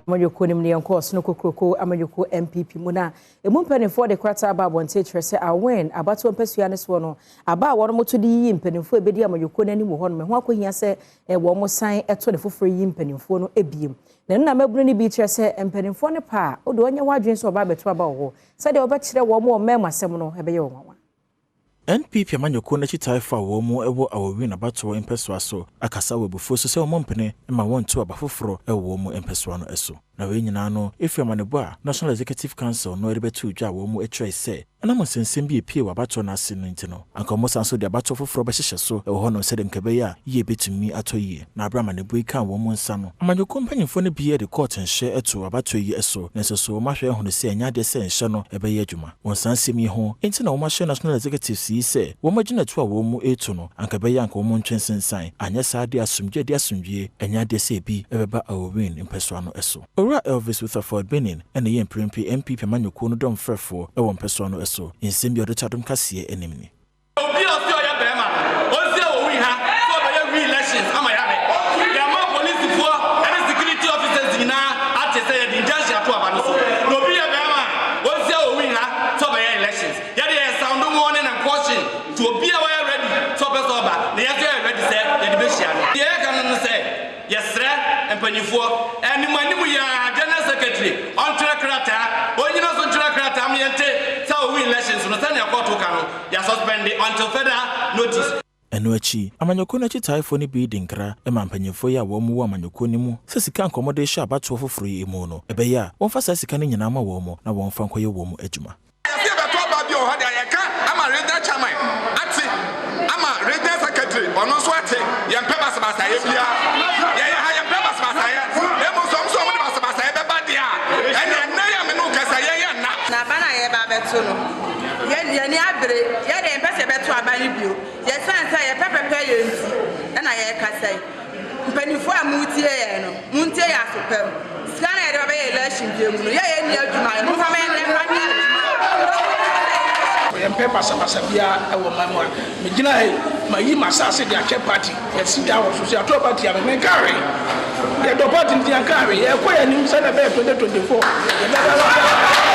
Amanyɔkuo no mu no yɛnkɔ ɔsono kokuroko amanyɔkuo NPP mu na emu mpanimfoɔ de krataa aba abɔnten kyerɛ sɛ Aowin abatoɔ mpasua no soɔ no aba a wɔn to de yiyi mpanimfoɔ a ebedi amanyɔkuo no anim wɔ hɔ no ho akɔhia sɛ wɔn san to ne foforɔ yi mpanimfoɔ no ebiem. Na ɛno na mmabunu no bi kyerɛ sɛ mpanimfoɔ no pa a wode ɔnyɛ w'adwene sɛ ɔba abɛto aba wɔ hɔ sɛdeɛ wɔbɛkyerɛ wɔn wɔ mmarima asɛm no ɛbɛyɛ wɔn nwanwa. NPP amanyɔkuo no akyitaefoɔ a wɔn mu wɔ Aowin abatoɔ mpɛsoa so akasa wɔ abufuo so sɛ wɔn mpene ma wɔnto aba foforɔ wɔ wɔn mu mpɛsoa no so. Na wei nyinaa no ɛfiri amanebɔ a National Executive Council no de bɛto dwa a wɔn mu kyerɛ sɛ ɛnam nsɛnsɛm bi epie wɔ abatoɔ no ase no nti no, anka wɔn san so de abatoɔ foforɔ bɛhyehyɛ so wɔ hɔnom sɛdeɛ nka ɛbɛyɛ a yie bɛtumi atɔ yie. Na abere amanebɔ yi kaa wɔn mu nsa no, amanyɔkuo mpanyinfoɔ no bi de kɔɔto nhyɛ to abatoɔ yi so, na nso so wɔn ahwɛ ahunu sɛ ɛnyɛ adeɛ sɛ nhyɛ no ɛbɛyɛ adwuma. Wɔn saa nsɛm yi ho nti na wɔn ahyɛ National Executives yi sɛ wɔn agyinatuo a wɔn mu etu no anka ɛbɛyɛ anka wɔn ntwe nsensan, anyɛ saa de asomdwe de asomdwe ɛnyɛ adeɛ sɛ ebi ɛbɛba Aowin mpɛsoa no so. Owura Elvis Rutherford Benin ɛna ɛyɛ mprempren NPP amanyɔkuo no dɔm frɛfoɔ ɛwɔ mpɛsoa no so. Nsɛm bi a ɔde to Adom Kaseɛ anim ni. Obi a ɔsi ɔyɛ bɛrima no, ɔnsi a wɔwi ha sɛ ɔbɛyɛ re-elections ama yɛahwɛ. Yɛama polisifoɔ ne security officers nyinaa ate sɛ yɛde injunction ato aba no so, na obi yɛ bɛrima a, ɔnsi a wɔwi ha sɛ ɔbɛyɛ elections. Yɛde yɛ sound warning and caution to obi a wɔyɛ ready sɛ ɔpɛ sɛ ɔba na yɛnso yɛ ready sɛ yɛde bɛhyia no. Deɛ yɛka no no sɛ yɛsrɛ mpanyinfoɔ anim anim yɛ a general secretary ɔntwerɛ krataa, ɔnyina so ntwerɛ krataa ma yɛnte sɛ ɔwi elections no sɛnea kɔɔto ka no, yɛasuspend until further notice. Ɛno akyi, amanyɔkuo no akyitaefoɔ no bi di nkra ma mpanyinfoɔ yi a wɔn wɔ amanyɔkuo no mu sɛ sika nkɔmmɔde hyɛ abatoɔ foforɔ yi mu no, ɛbɛyɛ a wɔmfa saa sika no nyinaa ma wɔn mu na wɔmfa nkɔyɛ wɔn mu adwuma. Yɛsɛ yɛbɛto aba bi wɔ hɔ deɛ, yɛka ama regional chairman ate, ama regional secretary ɔno nso ate. Yɛmpɛ basabasayɛ biara. Yɛyɛ ha, yɛmpɛ basabasayɛ. Na mmom sɛ ɔmo sɛ ɔmo de basabasayɛ bɛba deɛ a, ɛne ɛnnɛ yɛ me ne wo kasa, yɛyɛ nna. Na aba no a yɛba abɛto no, yɛni abere. Yɛde yɛmpɛ sɛ yɛbɛto aba no bio. Yɛsiane sɛ yɛpɛ pɛpɛ yɛ nti ɛna yɛrekasa yi. Mpanimfoɔ a motie yɛn no, montie yɛn aso pam. Sika no a yɛde bɛbɛyɛ election bio mu no, yɛ yɛnni adwuma no, momfa ma yɛn mfa nyɛ adwuma. Yɛmpɛ basabasa biara ɛwɔ man mu a megyina ha yi, mayi m'asase de akyɛ party. Yɛsi da wɔ so so yɛato party a menka hwee. Yɛdɔ party nti yɛnka hwee. Yɛkɔ yɛn anim sɛdeɛ ɛbɛyɛ 2024 yɛbɛba.